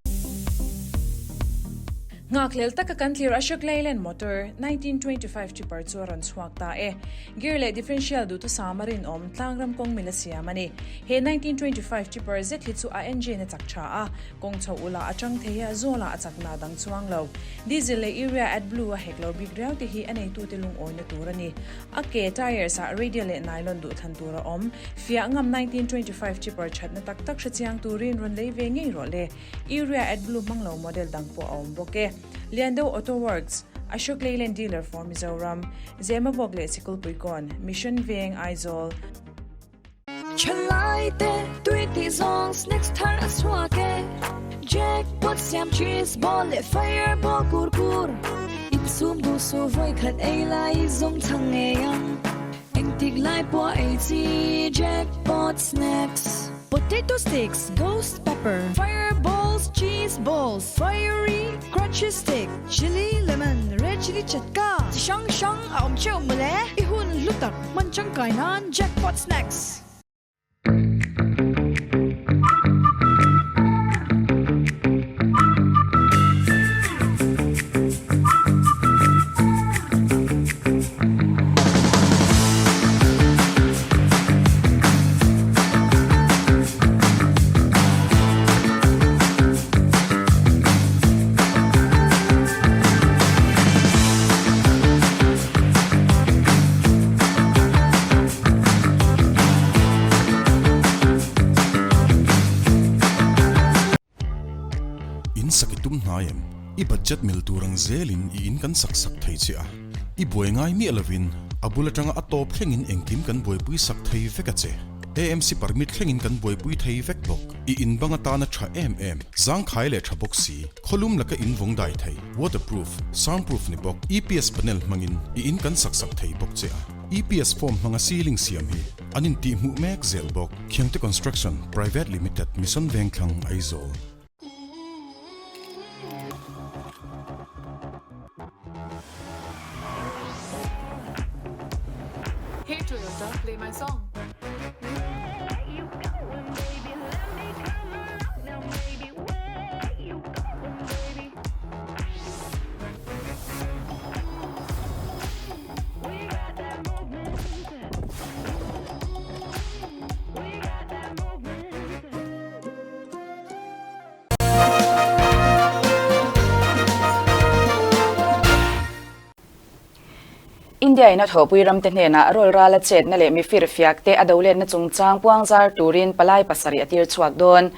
Nghakhlel taka kan thlir Ashok Leyland motor 1925 Tipper chu a rawn chhuak ta e. Gear leh differential duhthusam a rinawm tlangram kawng mila siam a ni. He 1925 Tipper zet hi chu a engine a chak tha a, Kawng chho ula a chang thei a, zawlah a chakna dang chuang lo. Diesel leh urea AdBlue a hek lo bik riau te hi a neitute lungawina tur a ni. A ke, tyres, ah radial leh nylon duhthlan tur a awm. Fiah ngam 1925 chipper thatna tak tak hre chiang turin rawn lei ve ngei rawh le. Urea AdBlue hmang lo model dang pawh a awm bawk e. Liando Auto Works, Ashok Leyland dealer for Mizoram, Zemabawk leh Sikulpuikawn, Mission Veng, Aizawl. Thalai te tui tih zawng snacks thar a chhuak e Jackpot siam cheese ball leh fireball kur kur Insum duh suh vawi khat ei lai zawng chhang ngei ang Engtik lai pawh a ei chi Jackpot snacks Potato sticks, ghost pepper, fireballs, cheese balls, fiery crunchy stick, chilli lemon, red chilli chatka chi hrang hrang a awm theuh mawle I hun hlu tak Hman tangkai nan Jackpot Snacks. In sak i tum hnai em? I budget mil tur ang zelin i in kan sak sak thei che a. I buai ngai miah lovin a bul atanga a tawp thlengin engkim kan buaipui sak thei vek a che. AMC permit thlengin kan buaipui thei vek bawk. I in bang atana tha em em, zangkhai leh tha bawk si, khawlum laka in vawng dai thei, waterproof, soundproof ni bawk, EPS panel hmangin i in kan sak sak thei bawk che a. EPS form hmanga ceiling siam hi an intihhmuh mek zel bawk. Khiangte Construction Private Limited, Mission Vengthlang, Aizawl. Hey Toyota, play my song. India in a thawhpui ramte hnenah rawlrala chetna leh mifir fiakte a doletna chungchang puangzar turin palai pasarih a tir chhuak dawn.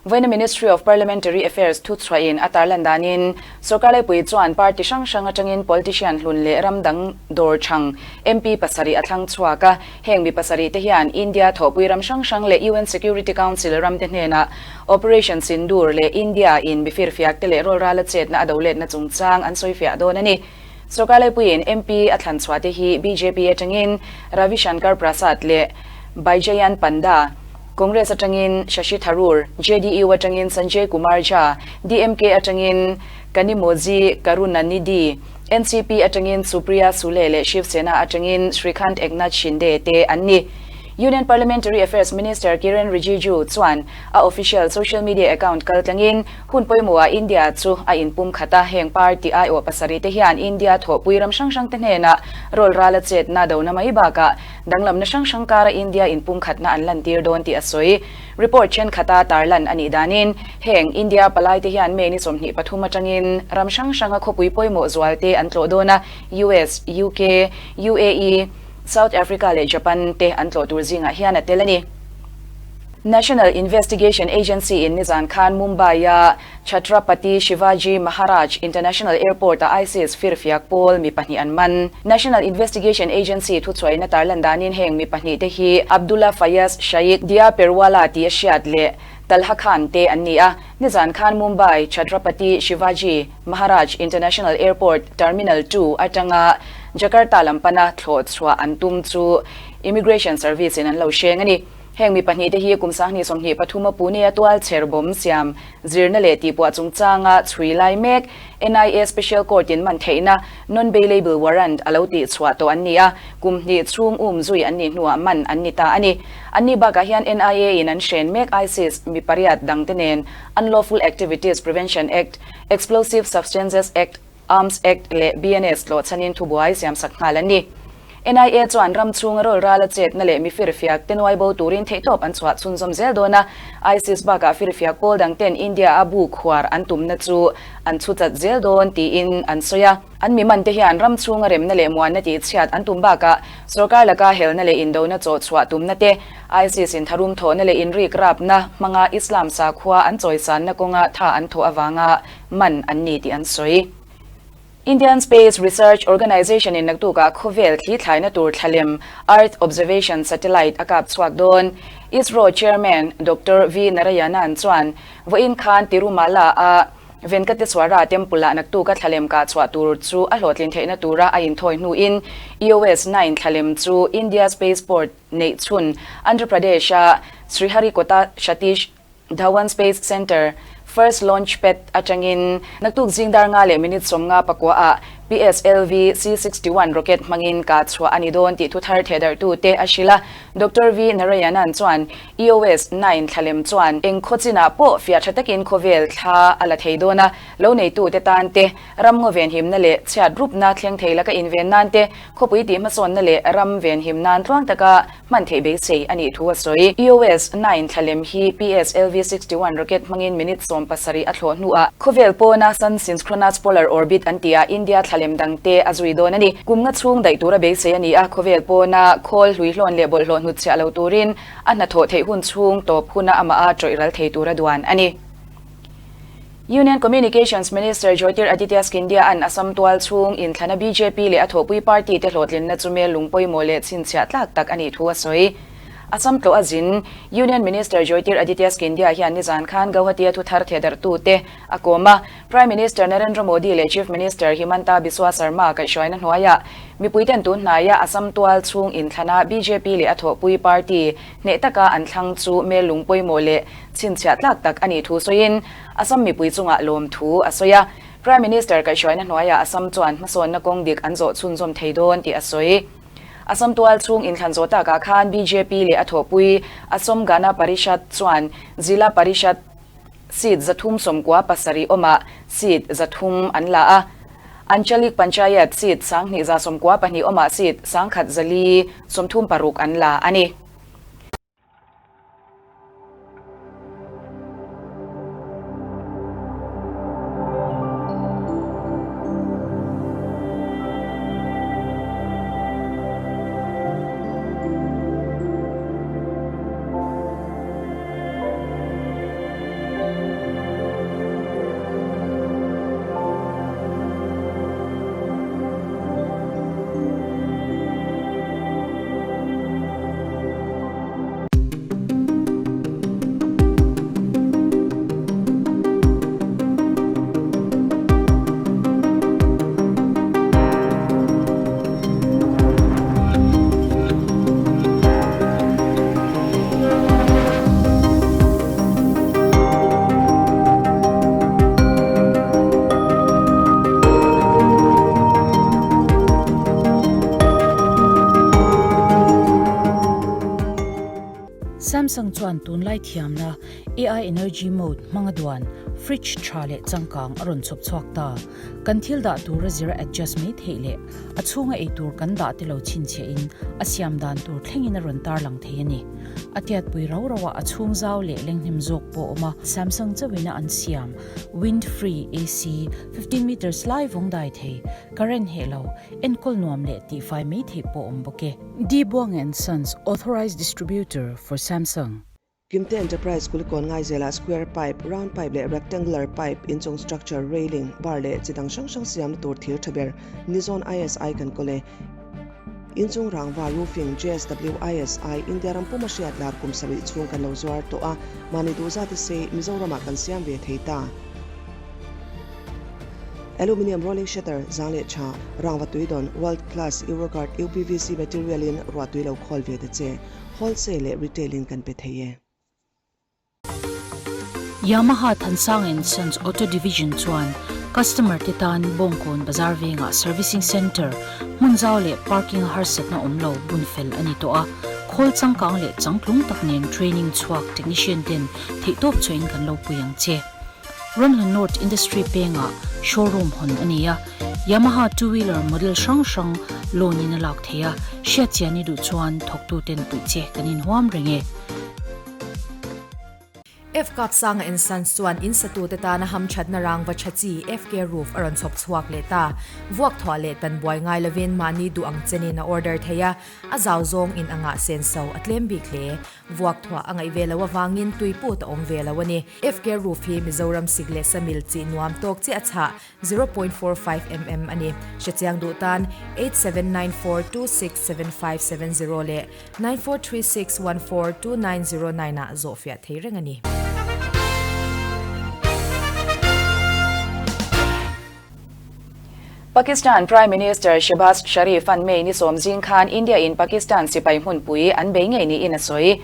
Vawiina Ministry of Parliamentary Affairs thuchhuahin a tarlan danin sorkar laipui chuan party hrang hrang atangin politician hlun leh ram dang dawr chhang MP pasarih a thlang chhuak a. Heng mi pasarih te hian India thawhpui ram hrang hrang leh UN Security Council ram te hnenah Operation Sindoor leh India in mifirfiak te leh rawlrala chetna a doletna chungchang an sawifiah dawn a ni. Sorkar laipuiin MP a thlan chhuah te hi bjp atangin Ravi Shankar Prasad leh Baijayant Panda, Congress atangin Shashi Tharoor, JDU atangin Sanjay Kumar Jha, DMK atangin Kanimozhi Karunanidhi, NCP atangin Supriya Sule leh Shiv Sena atangin Srikhant Eknath Shinde te an ni. Union Parliamentary Affairs Minister Kiren Rijiju chuan a official social media account kaltlangin hun pawimawhah India chu a inpum khat a, heng party aiawh pasarih te hian India thawhpui ram hrang hrang te hnenah rawlrala chetna dona mai bakah danglamna hrang hrang kara India inpum khatna an lantir dawn tih a sawi. Report thenkhat a tarlan a nih danin heng India palai te hian May ni 23 atangin ram hrang hranga khawpui pawimawh zual te an tlawh dawn a, US, UK, UAE, South Africa leh Japan te an tlawh tur zingah hian a tel a ni. National Investigation Agency in nizan khan Mumbai-a Chhatrapati Shivaji Maharaj International Airport-a ISIS firfiak pawl mi pahnih an man. National Investigation Agency thuchhuaina tarlan danin heng mi pahnih te hi Abdullah Fayaz Shaikh Dia Perwala tih a hriat leh Talha Khan te an ni a. Nizan khan Mumbai Chhatrapati Shivaji Maharaj International Airport Terminal 2 atanga Jakarta lam pana thlawh chhuah an tum chu Immigration Service in an lo hreng a ni. Heng mi pahnih te hi kum 2023 a Pune a tual chher bawm siam zirna leh tihpuah chungchanga chhui lai mek NIA Special Court in man theihna non-bailable warrant a lo tih chhuah tawh an ni a, kum hnih chhung um zui an nih hnuah man an ni ta a ni. Anni bakah hian NIA in an hren mek ISIS mi pariat dangte nen Unlawful Activities Prevention Act, Explosive Substances Act, Arms Act leh BNS tlawhchhanin thubuai siamsak nghal an ni. NIA chuan ram chhunga rawl rala chetna leh mi firfiak te nuai bo turin theihtawp an chhuah chhunzawm zel dawn a, ISIS bakah firfiak pawl dang ten India a bu khuar an tumna chu an chhu chat zel dawn tiin an sawi a. An mi man te hian ram chhunga remna leh muanna tihchhiat an tum bakah sorkar laka helna leh indona chaw chhuah tumna te, ISIS in tharum thawhna leh inrik rapna hmanga Islam sakhua an chawisanna kawnga tha an thawh avanga man an ni tih an sawi. Indian Space Research Organisation in naktukah khawvel thli thlaina tur thlalem Earth Observation Satellite a kap chhuak dawn. ISRO Chairman Doctor V Narayanan chuan vawiin khan Tirumala a Venkateswara Temple ah naktuka thlalem kah chhuah tur chu a hlawhtlin theihna tura a inthawi hnuin EOS 9 thlalem chu India Spaceport neih chhun Andhra Pradesh a Sriharikota Satish Dhawan Space Centre First Launch Pad atangin naktuk zing dar nga leh minute 54 ah PSLV C-61 rocket hmangin kah chhuah a ni dawn tih thu thar thehdarhtu te a hrilh a. Doctor V Narayanan chuan EOS 9 thlalem chuan eng khaw chinah pawh fiah tha takin khawvel thla a la thei dawn a, lo neitu te tan te, ram ngaw venhimna leh chhiat rupna thleng thei laka inven nan te, khawpui tih hmasawnna leh ram venhim nan tluang taka hman theih beisei a nih thu a sawi. EOS 9 thlalem hi PSLV 61 rocket hmangin minute 17 a thlawh hnuah khawvel pawna Sun Synchronous Polar Orbit an tihah India thlalem dangte a zui dawn a ni. Kum nga chhung daih tura beisei a ni a, khawvel pawna khawl hluihlawn leh bawlhhlawh hnutchhiah lo turin a hnathawh theih hun chhung tawp huna amah a tawih ral thei tura duan a ni. Union Communications Minister Jyotiraditya Scindia an Assam tual chhung inthlana bjp leh a thawhpui party te hlawhtlinna chu mel lung pawimawh leh chhinchhiah tlak tak a nih thu a sawi. Assam tlawh a zin Union Minister Jyotiraditya Scindia hian nizan khan Guwahati a thu thar thehdarhtu te a kawm a. Prime Minister Narendra Modi leh Chief Minister Himanta Biswa Sarma kaihhruaina hnuaiah mipuiten tun hnaia Assam tual chhung inthlana bjp leh a thawhpui party hneh taka an thlang chu mellung pawimawh leh chhinchhiah tlak tak a nih thu sawiin Assam mipui chungah lawmthu a sawi a. Prime Minister kaihhruaina hnuaiah Assam chuan hmasawnna kawng dik an zawh chhunzawm thei dawn tih a sawi. Assam tual chhung inthlan zawh takah khan bjp leh a thawhpui Asom Gana Parishad chuan Zila Parishad seat 397 awmah seat 300 an la a, Anchalik Panchayat seat 2192 awmah seat 1436 an la a ni. Samsung chuan tunlai thiamna AI Energy Mode hmanga duan fridge tha leh changkang a rawn chhawp chhuak ta. Kan thil dah tur a zira adjust mai theih leh a chhunga ei tur kan dah te lo chhinchhiah in a siam dan tur thlengin a rawn tarlang thei a ni. A tiatpui rau rauah a chhung zau leh lenghnem zawk pawh a awm a. Samsung chauhin a an siam Wind Free AC 15 meters lai vawng dai thei, current heh lo, enkawl nuam leh tihfai mai theih pawh a awm bawk e. D Buang and Sons Authorized Distributor for Samsung. Kimte Enterprise Kulikawn Ngaizelah square pipe, round pipe leh rectangular pipe, inchung structure, railing, bar leh chi dang hrang hrang siamna tur thir tha ber Nizawn ISI kan kawl e. Inchung rangva roofing JSW ISI India ram puma hriat lar kum sarih chhung kan lo zuar tawh a, mahni duh zat a sei Mizoramah kan siam ve thei ta. Aluminium rolling shutter zang leh tha, rangva tuidawn, world class Euroguard UPVC material in ruahtui lo khawl ve ta che. Wholesale leh retail in kan pe thei e. Yamaha Thansang and Sons Auto Division chuan customer te tan Bawngkawn bazar vengah servicing centre, hmun zau leh parking a harsatna awm lo bun fel a ni tawh a. Khawl changkang leh changtlung tak nen training chhuak technician ten theihtawp chhuahin kan lo pui ang che. Ramhlun North Industry pengah showroom hawn a ni a, Yamaha two wheeler model hrang hrang loan in a lak thei a, hriat chian i duh chuan thawktuten puih che kan inhuam reng e. FK Sanga and Sons chuan in satute tana hamthatna rangva tha chi FK Roof a rawn chhawp chhuak leh ta. Vuak thuah leh tan buai ngai lovin mahni duh ang chenin a order thei a, a zau zawng in anga senso a tlem bik hle. Vuak thuah a ngaih ve loh avangin tui put a awm ve lo a ni. FK Roof hi Mizoram sik leh samil chi nuam tawk chiah a chhah, 0.45 mm a ni. Hrechiang duh tan 8794267570 leh 9436142909 ah zawhfiah thei reng a ni. Pakistan Prime Minister Shehbaz Sharif-a'n May ni sawm zing khan India-in Pakistan sipai hmunpui an bei ngei niin a sawi.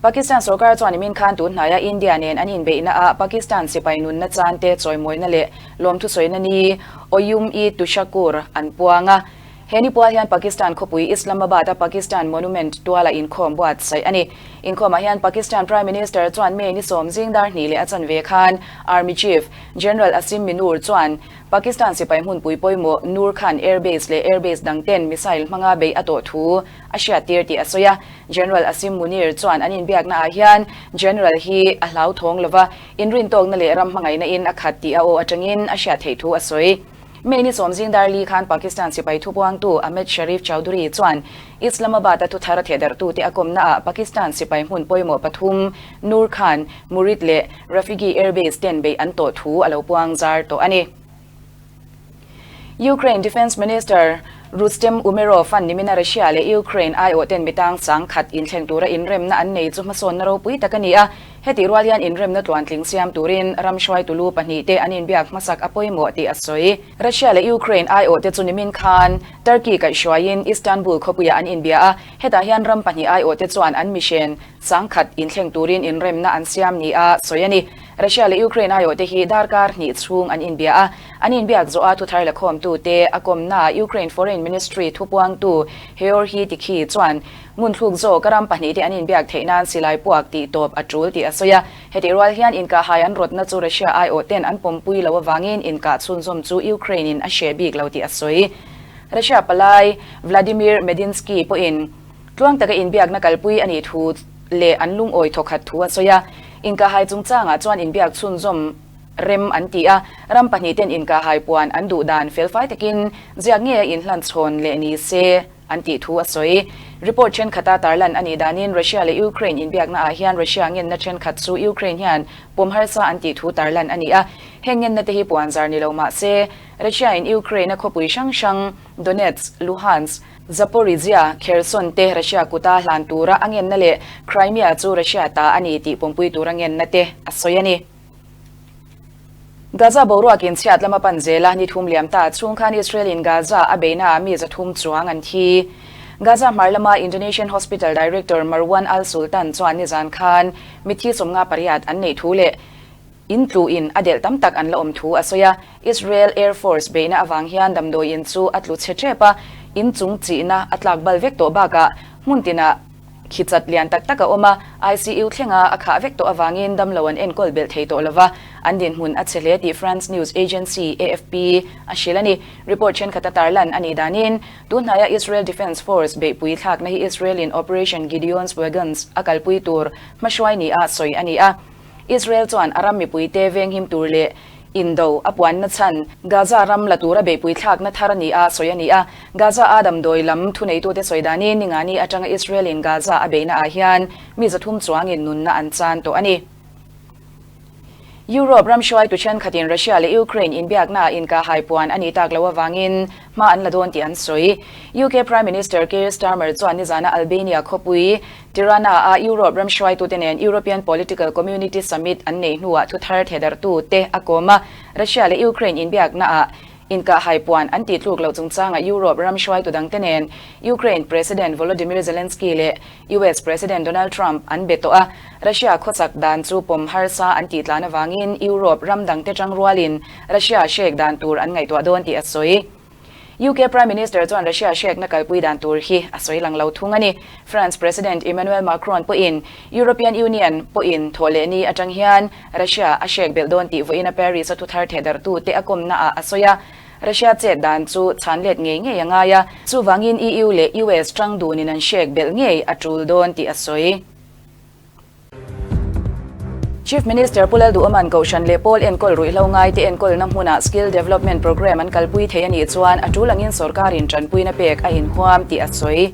Pakistan sorkar chuan nimin khan tun hnaia India nen an inbeihna ah Pakistan sipai nunna chan te chawimawina leh lawmthusawina ni Oyum-i-Tushakur an puang a. He ni pual hian Pakistan khawpui Islamabad-a Pakistan Monument tuala inkhawm buatsaih a ni. Inkhawmah hian Pakistan Prime Minister chuan May ni sawm zing dar hnih leh a chanve khan Army Chief General Asim Minur chuan Pakistan sipai hmunpui pawimawh Nur Khan Air Base leh Air Base dang ten missile hmanga beih a tawh thu a hriattir tih a sawi a. General Asim Munir chuan an inbiakna ah hian General hi a hlauthawng lova, inrintawkna leh ram hmangaihna in a khat tih a aw atangin a hriat theih thu a sawi. May ni sawm zing dar li khan Pakistan sipai thupuangtu Ahmed Sharif Chaudhry chuan Islamabad-a thuthar a thehdarhtute a kawmna ah Pakistan sipai hmun pawimawh pathum Nur Khan, Murid leh Rafigi Air Base ten beih an tawh thu a lo puang zar tawh a ni. Ukraine Defence Minister Rustem Umerov an nimina Russia leh Ukraine aiawh ten mitang sang khat inthleng tura inremna an nei chu hmasawnna ropui tak a ni a. Hetih rual hian inremna tluantling siam turin ram hruaitu lu pahnihte an inbiak hmasak a pawimawh tih a sawi. Russia leh Ukraine aiawhte chu nimin khan Turkey kaihhruaiin Istanbul khawpuiah an inbia a, hetah hian ram pahnih aiawhte chuan an mihren sangkhat inthleng turin inremna an siam nia sawi a ni. Russia leh Ukraine aiawhte hi darkar hnih chhung an inbia a, an inbiak zawha thuthar lakhawmtute a kawmnaah Ukraine Foreign Ministry thupuangtu Heorhiy Tikhy chuan Ngunthluk zawk a ram pahnihte an inbiak theih nan silai puak tih tawp a tul tih a sawi a. Hetih rual hian inkahhai an rawtna chu Russia aiawh ten an pawmpui lo avangin inkah chhunzawm chu Ukraine in a hreh bik lo tih a sawi. Russia palai Vladimir Medinsky pawhin tluang taka inbiakna kalpui a nih thu leh an lungawi thawkhat thu a sawi a. Inkahhai chungchangah chuan inbiak chhunzawm rem an ti a, ram pahnihten inkahhai puan an duh dan felfai takin ziak nge a inhlan chhawn leh ni se. an tih thu a sawi. Report thenkhat a tarlan a nih danin Russia leh Ukraine inbiakna ah hian Russia ngenna thenkhat chu Ukraine hian pawm harsa an tih thu tarlan a ni a. Heng ngenna te hi puanzar ni lo mah se Russia in Ukraine a khawpui hrang hrang Donetsk, Luhansk, Zaporizhzhia, Kherson te Russia kuta hlan tura a ngenna leh Crimea chu Russia ta a ni tih pawmpui tura ngenna te a sawi a ni. Gaza boruak in chhiat lama pan zela ni thum liam ta chhung khan Israel in Gaza a beihna ah mi 300 chuang an thi. Gaza hmar lama Indonesian Hospital Director Marwan Al Sultan chuan nizan khan mithi 58 an neih thu leh in tlu in a delh tam tak an la awm thu a sawi a. Israel Air Force beihna avang hian damdawi in chu a tlu chhe tep a, in chung chihna a tlak bal vek tawh bakah hmun tinah Khichat lian tak tak a awm a, ICU thlenga a khah vek tawh avangin damlo an enkawl belh thei tawh lova, an dinhmun a chhe hle tih France news agency AFP a hrilh a ni. Report thenkhat a tarlan a nih danin, tunhnaia Israel Defence Force beihpui thlakna hi Israel-in Operation Gideon's Wagons a kalpui tur hmahruai nia sawi a ni a. Israel chuan a ram mipuite venghim tur leh indo a puanna chhan Gaza ram la tura beihpui thlakna thar a ni a sawi a ni a. Gaza a damdawi lam thuneitute sawi danin ningani atanga Israel-in Gaza a beihna ah hian mi 300 chuangin nunna an chan tawh a ni. Europe ram hruaitu thenkhatin Russia leh Ukraine inbiaknaah inkahhai puan a nih tak loh avangin hma an la dawn tih an sawi. UK Prime Minister Keir Starmer chuan nizana Albania khawpui Tirana-a Europe ram hruaitute nen European Political Community Summit an neih hnuah thuthar thehdarhtute a kawm a, Russia leh Ukraine inbiaknaah inkahhai puan an tih tluk loh chungchanga Europe ram hruaitu dangte nen Ukraine President Volodymyr Zelensky leh US President Donald Trump an be tawh a, Russia khawchak dan chu pawm harsa an tih tlan avangin Europe ram dangte tangrualin Russia hrek dan tur an ngaihtuah dawn tih a sawi. UK Prime Minister chuan Russia hrekna kalpui dan tur hi a sawi lang lo thung a ni. France President Emmanuel Macron pawhin European Union pawhin thawhlehni atang hian Russia a hrek belh dawn tih vawiin a Paris a thuthar thehdarhtute a kawmnaah a sawi a. Russia chet dan chu chhan let ngei ngei a ngai a, chuvangin EU leh US tang dunin an hrek belh ngei a tul dawn tih a sawi. Chief Minister Pu Lalduhawman Kohhran leh Pawl enkawl ruihhlo ngaite enkawlna hmunah Skill Development Programme an kalpui thei a nih chuan a tul angin sawrkarin tanpuina pek a inhuam tih a sawi.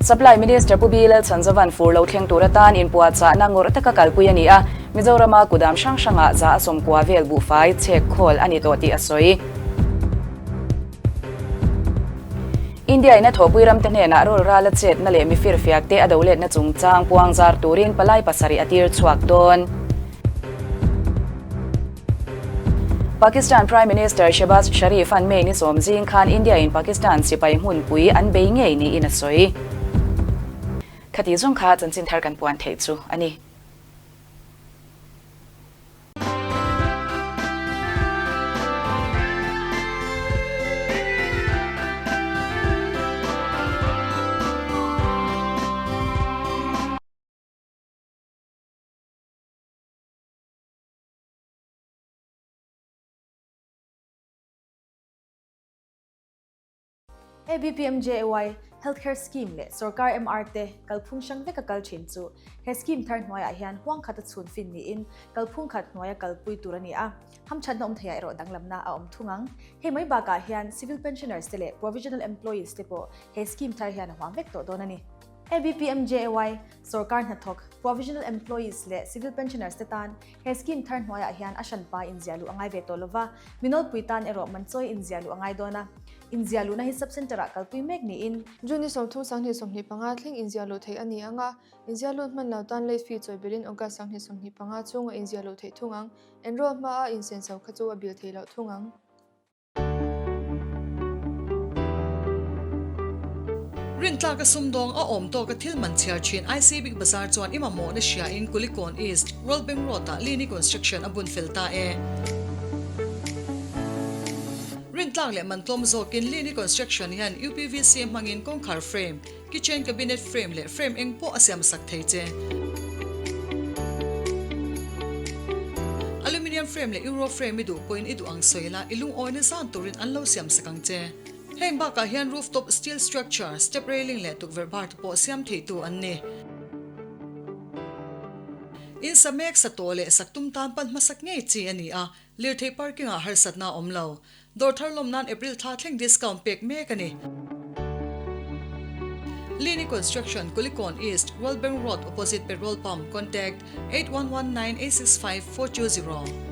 Supply Minister Pu B Lalchhanzovan fur lo thleng tur atan inpuahchahna ngawrh taka kalpui a ni a, Mizorama kudam hrang hrangah 90% vel buhfai chhek khawl a ni tawh tih a sawi. India in a thawhpui ramte hnenah rawl ral a chetna leh mifir fiakte a doletna chungchang puang zar turin palai pasarih a tir chhuak dawn. Pakistan Prime Minister Shehbaz Sharif an May ni sawm zing khan India in Pakistan sipai hmunpui an bei ngei niin a sawi. Khati zawng kha chanchin thar kan puan theih chu a ni. ABPMJAY Healthcare Scheme leh Sorkar MR te kalphung hrang veka kal thin chu he scheme thar hnuaiah hian huang khat a chhun fin niin kalphung khat hnuaia kalpui tur a ni a, hamthatna awm theiah erawh danglamna a awm thung ang. Hei mai bakah hian Civil Pensioners te leh Provisional Employees te pawh he scheme thar hian a huam vek tawh dawn a ni. ABPMJAY, Sorkar hnathawk, Provisional Employees leh Civil Pensioners te tan he scheme thar hnuaiah hian a hranpa inziah luh a ngai ve tawh lova, mi nawlpui tan erawh man chawi inziah luh a ngai dawn a. Inziah luhna hi sub-centre ah kalpui mek niin, June ni 30 2025 thleng inziah luh theih a ni ang a, inziah lut hman lo tan late fee chawi belhin August 2025 chhunga inziah luh theih thung ang. Enroll hmaa insenso kha chu a bil theih loh thung ang. Rintlaka sumdawng a awm tawka thil man chhiar thin IC Big Bazaar chuan i mamawhna hriain Kulikawn East, World Bank Road-ah Lini Construction a bun fel ta e. Rintlak leh man tlawm zawkin Lini Construction hian UPVC hmangin kawngkhar frame, kitchen cabinet frame leh frame eng pawh a siam sak thei che. Aluminium frame leh Euro frame i duh pawhin i duh ang sawi la, i lungawina zan turin an lo siam sak ang che. Heng bakah hian rooftop steel structure, step railing leh tukverh bar te pawh siam theitu an ni. In sa mek sa tawh leh sak tum tan pan hmasak ngei chi a ni a, lirthei parking ah harsatna a awm lo. Dawr thar lawm nan April thla thleng discount pek mek a ni. Lini Construction, Kulikawn East, World Bank Road opposite Petrol Pump, Contact, 8119865420.